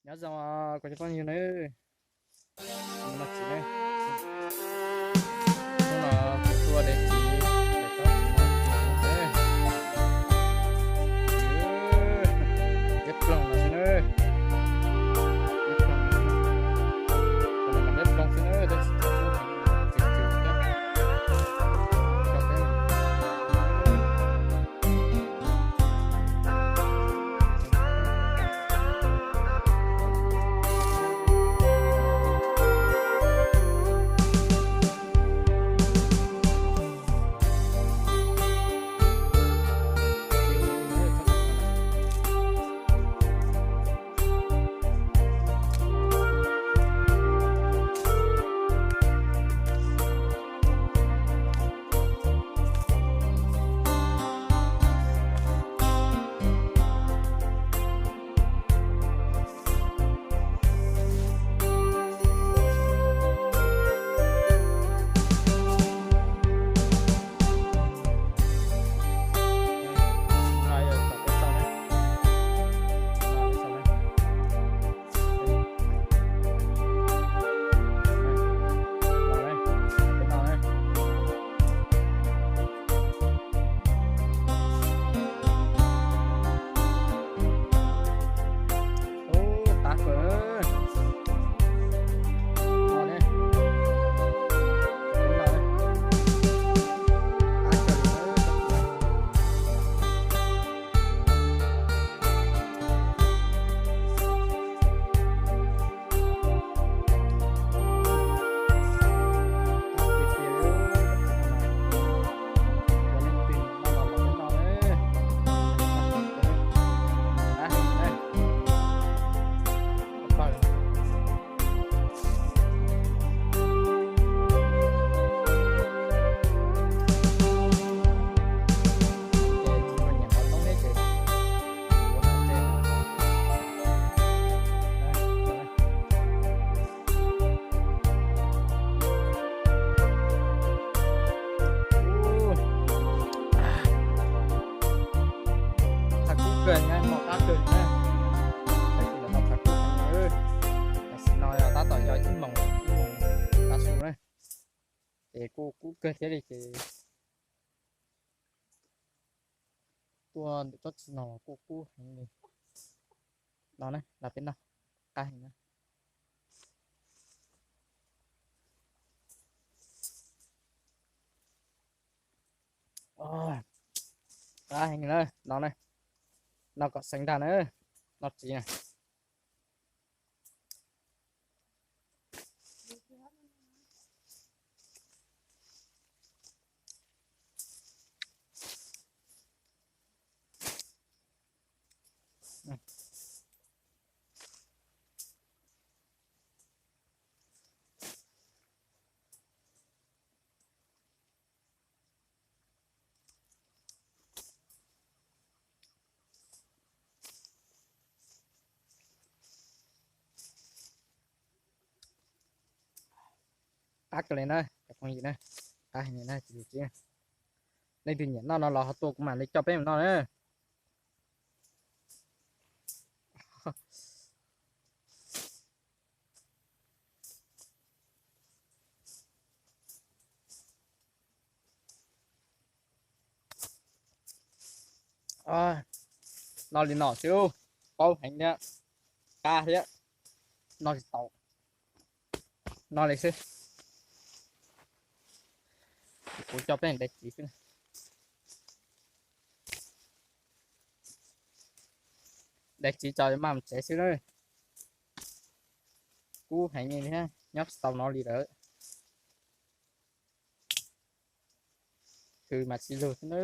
Nyob zoo os kuv cov phooj ywg nawb. Hnub no kuv tua dev txiv, liab ploog no xwb na. Liab ploog xwb na, tab sis Txhaj kub kawg na, mos qab kawg na. Tab sis lawv no txhaj kub heev na. Tam sim no yog tab tom yog ib moos, ib moos tav su na. Ces kuj kub kawg thiab li ces tuaj ntawm tsob txiv no los kuj kub heev li. No na, los peb noj, qab heev na. Qab heev na, no na, no kom xeev ntag na, no txiv na. Qab kawg li na cov phooj ywg na, qab heev li na. Leej twg nyiam noj no los ho tuaj kuv mam li coj peb mus noj na. No li no xwb, paub heev thiab, qab thiab, noj tsis tau, no li xwb. Kuv coj peb daim txiv xwb. Daim txiv tso maj mus tsev xwb na. Kub heev li thiab, nyob tsis tau no li lawm. Khwv mas tsis lug xwb na.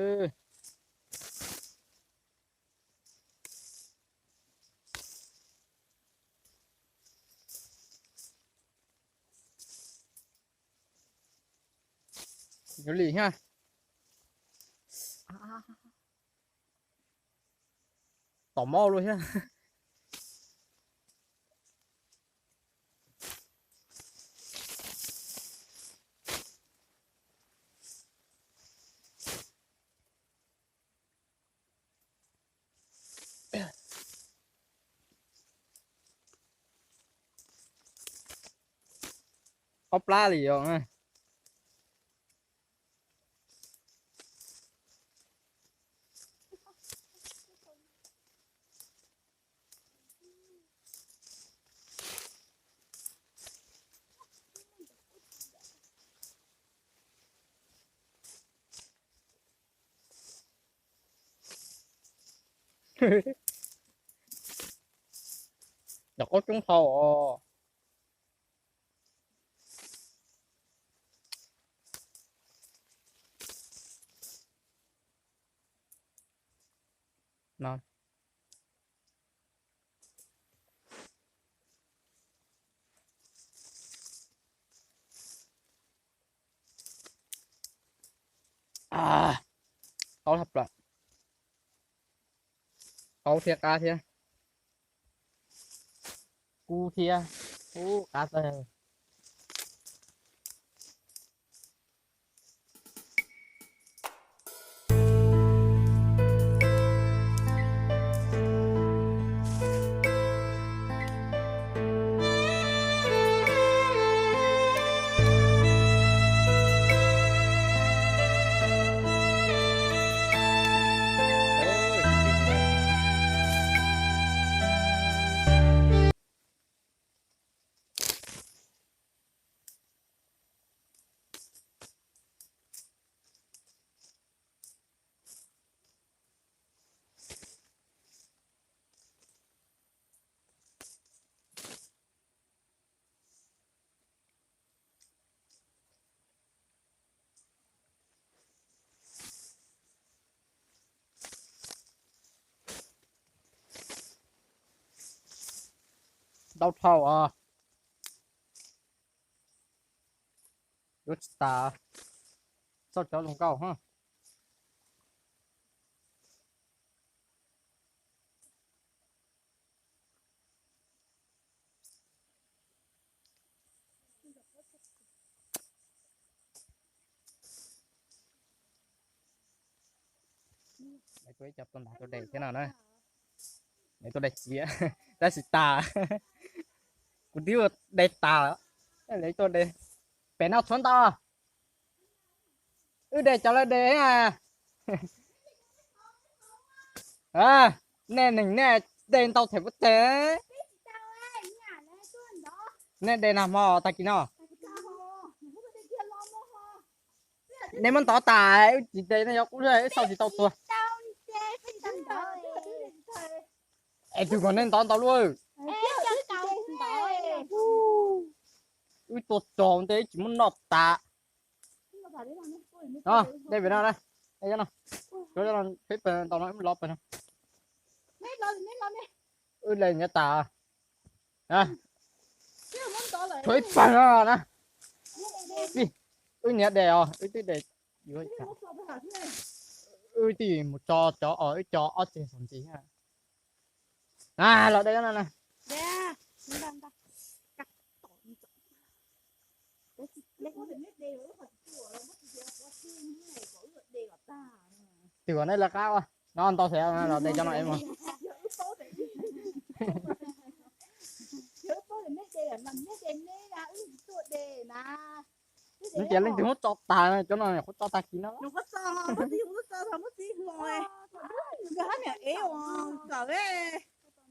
Yuav lim thiab. Tom mob luaj thiab. Qaub plab li os. Cov qaub coob dhau os. Qaub, qaub thiab qab thiab. Kub thiab. Ub, qab tag. Ntau dhau os. Yuav tsis tas, txhob cov zoo nkauj ha. Tuaj ib co tuaj nrog tuaj de thiab no na. Lawv tuaj de txiav, tab sis tas. Kuv twb ua de tas lawm. Lawv tuaj de, pem no tshuav ntau. Wb de cov lawv de. Nej neeg nej de ntau them puab teg. Nej de nag hmo tag kis no. Nej muab ntov tas, wb tsis de, nej yuav qub, wb xauj tsis tau tuag. Es tus kom nej ntov ntau luaj. Wb tuaj tso nte wb tsis muab noj tas. De pem no, peb pem no, los pem no. Wb de nyiav tas. Tshuav ib pawg no na. Wb nyiav de os, wb twb de. Wb twb mus tso cov os, wb tso ob teg saum ntsis. Los de no na. Twb kom nej lawv qab ua no ntau thiab los de cov no es mas. Nws tias leej twg muab tso tas, cov no nyuam qhuav tso tag kis no.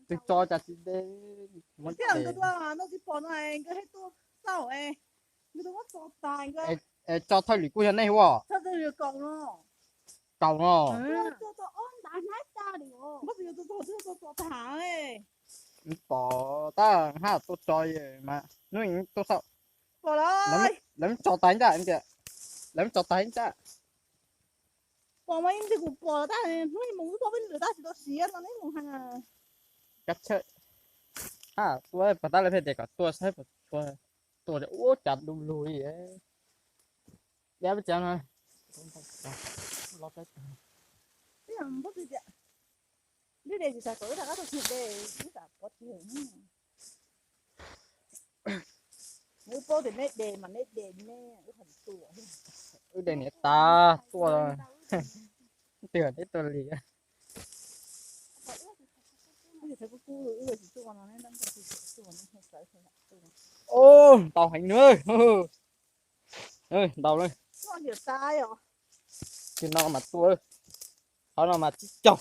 Tus tso cas tsis de, muab de. Es tso thawj lwm kuj yog nej hu os. Kaum no. Pom tab hab tuaj tso mas hnub tuaj xauj. Lawv tso tas ib ncaj, lawv tso tas ib ncaj. Pom mas yeej kuv pom tab hnub mus wb pom peb lwm tab sis tau siav no neb mus. Kab tshawj. Tuaj pog tab lawv pheej tias kom tuaj saib puas tshuav, tuaj ua cas du lug li. Dab peb cov no. Wb de niam tas tuaj, twg neb tuaj li. Ub, ntau heev nab. Ntau lawm. Tus no mas tua, qhov no mas tsib caug.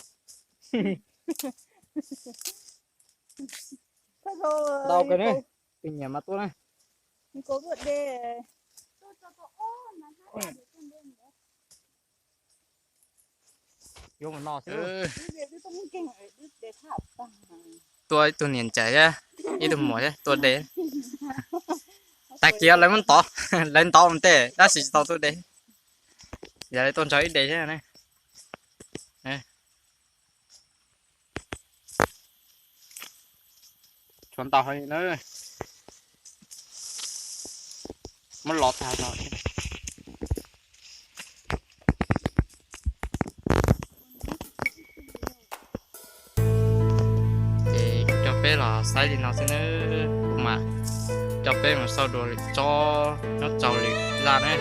Ntau kawg ne, tus nyiam mas tua na. Yuav mus no xwb. Tua ib tug niam ntxawm thiab ib tug muam thiab tua de. Tag kis lawv muab ntov, lawv ntov mus tes tab sis tsis tau tua de. Yog lawv tua ntshaw ib de thiab ne. Tshuav ntau heev na. Muab los tag no. Ces kuv coj peb los saib li no xwb nawb. Kuv mam coj peb mus xauj dua lwm tsob nyob rau lwm zaj na.